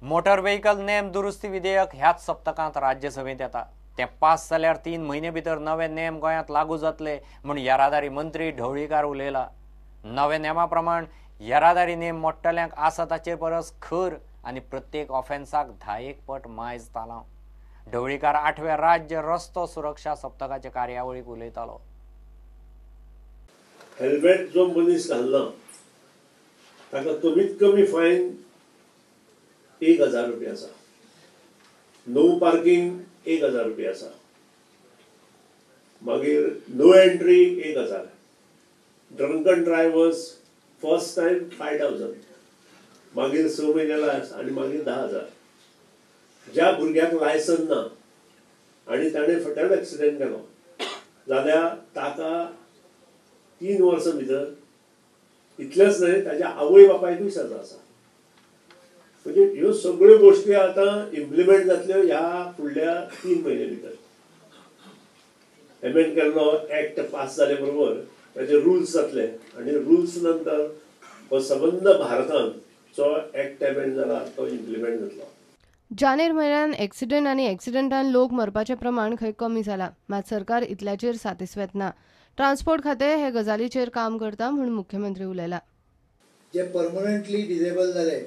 Motor vehicle नेम दुरुस्ती विधेयक ह्याच सप्तकांत राज्यसभेंत येता. ते पास जाल्यार 3 म्हयने भितर नवे नेम गोंयांत लागू जातले म्हूण येरादारी मंत्री ढवळीकार उलयला. नव्या नेमा प्रमाण येरादारी नेम मोडटल्यांक आसा ताचे परस खर आनी प्रत्येक ऑफेन्साक 10 पट मायज तालांव. ढवळीकार 8व्या राज्य रस्तो सुरक्षा सप्तकाचे कार्यावळीक उलयतालो. हेल्मेट जो मनीस घालना ताका कमीत कमी फायन 1000 रुपया आसा, नो पार्किंग 1000 रुपया आसा, मागीर no entry 1000, drunken drivers first time 5000, मागीर 6 म्हयन्याला आनी मागीर 10,000. ज्या भुरग्याक लायसन ना आनी ताणें फटल एक्सिडेंट केलो जाल्यार ताका 3 वर्सां भितर, इतलेंच न्हय ताच्या आवय बापायकूय सजा आसा. म्हणजे ह्यो सगळ्यो गोश्टी आतां इम्प्लिमेंट जातल्यो ह्या फुडल्या 3 म्हयने भितर. एमेंड केल्लो एक्ट पास जाले बरोबर ताचे रुल्स जातले आनी रुल्स नंतर हो सबंद भारतांत जो एक्ट एमेंड जाला तो इम्प्लिमेंट जातलो. जानेर म्हयन्यान एक्सिडेंट आनी एक्सिडेंटान लोक मरपाचें प्रमाण खंय कमी जाला, मात सरकार इतल्याचेर सातिस्वेत ना. ट्रान्सपोर्ट खातें हे गजालीचेर काम करता म्हूण मुख्यमंत्री उलयला. जे परमनंटली डिसेबल जाले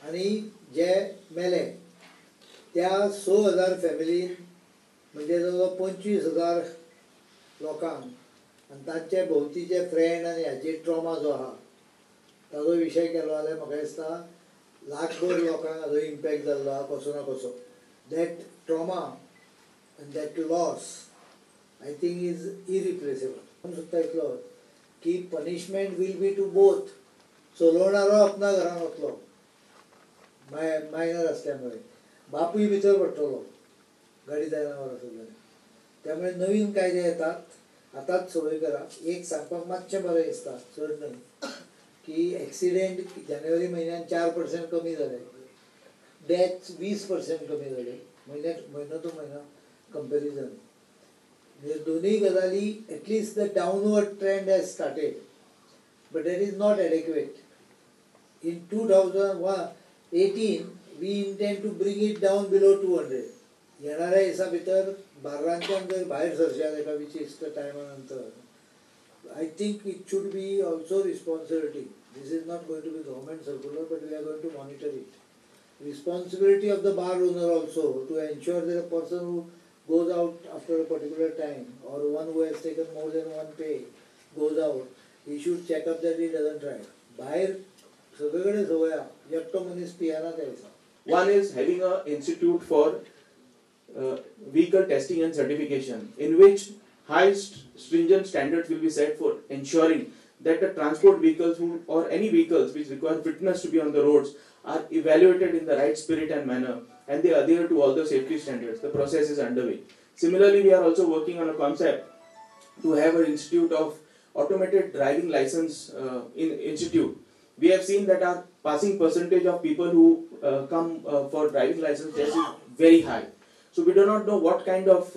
आनी जे मेले त्या 6,000 फॅमिलीन म्हणजे जवळ 25,000 लोकांक आनी तांचे भोंवतीचे फ्रेंड आनी हाजे ट्रॉमा जो आहा ताजो विशय केलो जाल्यार म्हाका दिसता लाखभर लोकांक हाजो इम्पॅक्ट जाल्लो आहा कसो ना कसो. That trauma and that loss I think is irreplaceable. म्हणून सुद्दां इतलो की punishment will be to both. चलोवणारो आपणा घरान वतलो मायनर असल्यामुळे, बापूय भितर पडटलो गाडी जायनावर आसत जाल्यार. त्यामुळे नवीन कायदे येतात, आतांच संवय करा. एक सांगपाक मातशें बरें दिसता, चड न्हय, की एक्सिडेंट जानेवारी म्हयन्यान 4% कमी जाले, डेथ्स 20% कमी जाले म्हयनो टू म्हयनो कंपेरिजन. म्हणजे दोनूय गजाली at least the downward trend has started, but that is not adequate. In 2018 we intend to bring it down below 200. येणाऱ्या दिसा भितर बार्रांच्यान जर भायर सरशात एका विशिश्ट टायमा नंतर, I think it should be also responsibility. This is not going to be government circular, but we are going to monitor it. Responsibility of the bar owner also to ensure that a person who goes out after a particular time or one who has taken more than one pay goes out, he should check up that he doesn't drive. भायर सगळीकडे सवय आहा, एकटो मनीस पियाना त्या दिसा. One is having a institute for vehicle testing and certification, in which high stringent standards will be set for ensuring that the transport vehicles who, or any vehicles which require fitness to be on the roads, are evaluated in the right spirit and manner, and they adhere to all the safety standards. The process is underway. Similarly, we are also working on a concept to have an institute of automated driving license in institute. We have seen that our passing percentage of people who come for driving license test is very high. So we do not know what kind of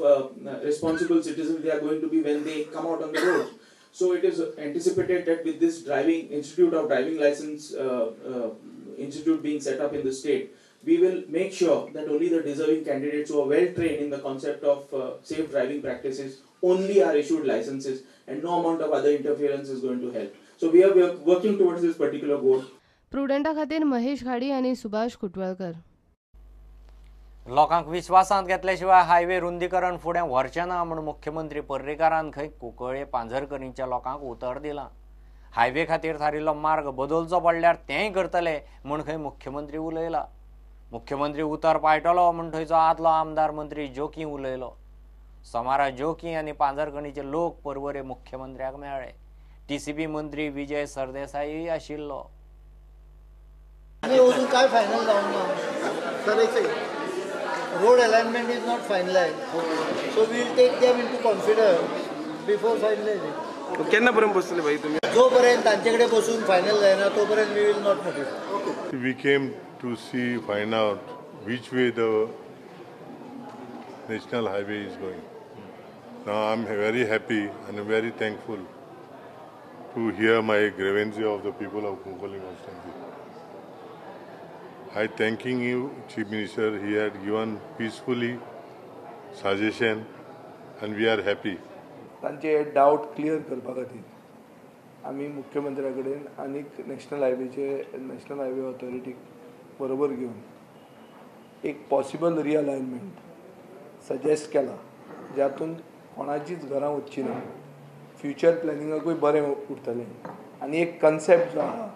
responsible citizens they are going to be when they come out on the road. So it is anticipated that with this driving institute of driving license institute being set up in the state, we will make sure that only the deserving candidates who are well trained in the concept of safe driving practices only are issued licenses, and no amount of other interference is going to help. So we are working towards this particular goal. प्रुडंटा खातीर महेश घाडी आनी सुभाष कुटवळकर. लोकांक विश्वासांत घेतल्या शिवाय highway रुंदीकरण फुडें व्हरचें ना म्हूण मुख्यमंत्री पर्रीकारान खंय कुंकळ्ळे पांझरकरीच्या लोकांक उतर दिलां. हायवे खातीर थारिल्लो मार्ग बदलचो पडल्यार तेंय करतले म्हूण खंय मुख्यमंत्री उलयला. मुख्यमंत्री उतर पाळटलो म्हूण थंयचो आदलो आमदार मंत्री जोकी उलयलो. सोमारा जोकी आनी पांझरकणीचे लोक पर्वरे मुख्यमंत्र्याक मेळ्ळे. टीसीपी मंत्री विजय सरदेसाई आशिल्लो. अजून काय फायनल जावंक ना sir, road alignment is not finalized, so we will take them into confidence before finalizing. केन्ना पर्यंत बसतले भाई तुम्ही? जोपर्यंत तांच्याकडे बसून फायनल जायना तोपर्यंत we will not notify. We came to see, find out which way the national highway is going. Now I am very happy and very thankful to hear my grievance of the people of Cuncolim constituency. I thanking you Chief Minister, he had given peacefully suggestion and we are happy. तांचे डावट clear करपा खातीर आमी मुख्यमंत्र्या कडेन आनी national हायवेचे national highway ऑथॉरिटीक बरोबर घेवन एक possible रिअलायनमेंट suggest केला, ज्यातून कोणाचीच घरां वचची ना, फ्युचर प्लॅनिंगाकूय बरें उरतलें. आनी एक कन्सेप्ट जो आहा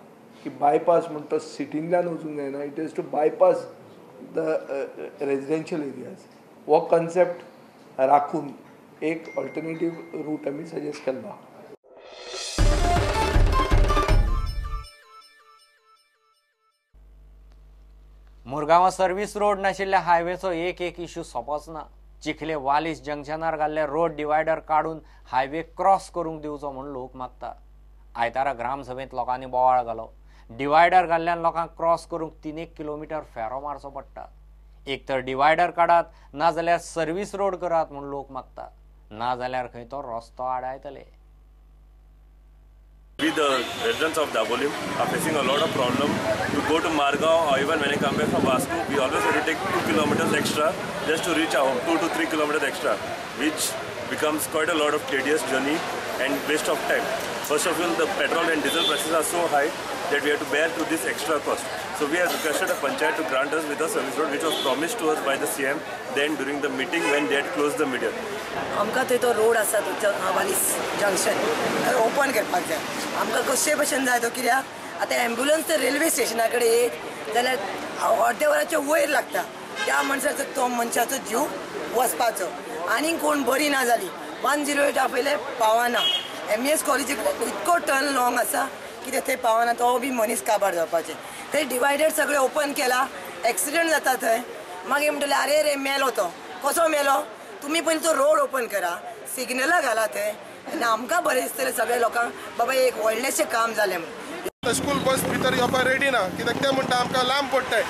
की बायपास म्हण तो सिटींतल्यान वचूंक जायना, it is to bypass the residential areas. हो कन्सेप्ट राखून एक ऑल्टरनेटीव रूट आमी सजेस्ट केल्लो. मुरगांवां सर्व्हिस रोड नाशिल्ल्या हायवेचो एक एक इश्यू सोंपोच ना. चिखले वालीस जंक्शनार घाल्ले रोड डिवायडर काडून हायवे क्रॉस करूंक दिवचो म्हूण लोक मागता. आयतारा ग्रामसभेंत लोकांनी बोवाळ घालो. डिवायडर घाल्ल्यान लोकांक क्रॉस करूंक 3-1 किलोमिटर फेरो मारचो पडटा. एक तर डिवायडर काडात ना जाल्यार सर्व्हिस रोड करात म्हूण लोक मागता, ना जाल्यार खंय तो रस्तो आडायतले. We the residents of Dabolim are facing a lot of problem to go to Margao or even when I come back from Vasco, we always have to take 2 kilometers extra just to reach our home, 2 to 3 kilometers extra, which becomes quite a lot of tedious journey and waste of time. First of all, the petrol and diesel prices are so high that we have to bear to this extra cost. So we have requested a panchayat to grant us with a service road which was promised to us by the CM then during the meeting when they had closed the media. आमकां थंय तो road आसा तो वालीस junction open करपाक जाय. आमकां कशे भशेन जाय तो, कित्याक आतां एम्बुलन्स तर रेल्वे स्टेशना कडेन येत जाल्यार अर्द्या वराच्या वयर लागता. त्या मनशाचो तो मनशाचो जीव वचपाचो. आनीक कोण बरी ना जाली 108 आपयले पावना. MES कॉलेजी कडेन इतको टर्न लॉंग आसा की थंय पावना, तो बी मनीस काबार जावपाचें. थंय डिवायडर सगळें ओपन केला, एक्सिडंट जाता थंय. मागीर म्हणटले अरे रे मेलो तो, कसो मेलो? तुमी पयलीं तो रोड ओपन करा, सिग्नलां घाला थंय, आनी आमकां बरें दिसतलें सगळ्या लोकांक, बाबा एक व्हडलेंशें काम जालें म्हूण. स्कूल बस भितर येवपाक रेडी ना, कित्याक ते म्हणटा आमकां लांब पडटाय,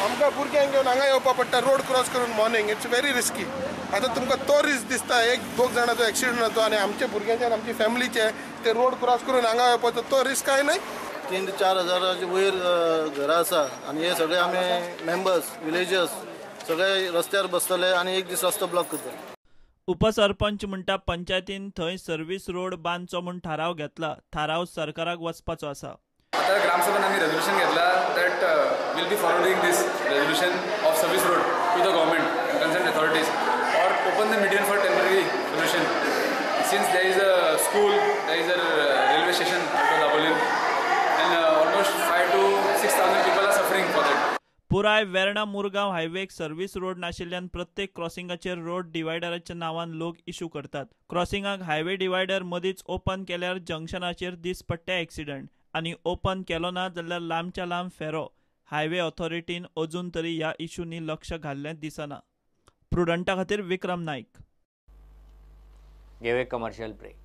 आमकां भुरग्यांक घेवन हांगा येवपाक पडटा रोड क्रॉस करून मॉर्निंग. It's very risky. आतां तुमकां तो रिस्क दिसता, एक दोग जाणांचो एक्सिडंट जातो आनी आमच्या भुरग्यांचे आनी आमच्या फॅमिलीचे ते रोड क्रॉस करून हांगा येवपाचो तो रिस्क काय न्हय. 3 ते 4 हजाराचे वयर घरां आसा आनी हे सगळे आमी मेंबर्स विलेजर्स सगळे रस्त्यार बसतले आनी एक दीस रस्तो ब्लॉक करतले. उपसरपंच म्हणटा पंचायतीन थंय सर्व्हिस रोड बांदचो म्हूण थाराव घेतला, थाराव सरकाराक वचपाचो आसा. आतां ग्रामसभेन आमी रेजोल्युशन घेतला that will be forwarding this resolution of service road to the government and concern authorities or open the median for temporary solution. Since there is a school, there is a railway station at Dabolim and almost 5 to 6,000 people are suffering for that. पुराय Verna Murgaon हायवेक service road नाशिल्ल्यान प्रत्येक क्रॉसिंगाचेर road डिवायडराच्या नांवान लोक issue करतात. क्रॉसिंगाक highway divider मदींच open केल्यार जंक्शनाचेर दिसपट्टे accident आनी ओपन केलो ना जाल्यार लांबच्या लांब फेरो. हायवे ऑथॉरिटीन अजून तरी ह्या इश्यूनी लक्ष घाल्लें दिसना. प्रुडंटा खातीर विक्रम नाईक. घेवया कमर्शियल ब्रेक.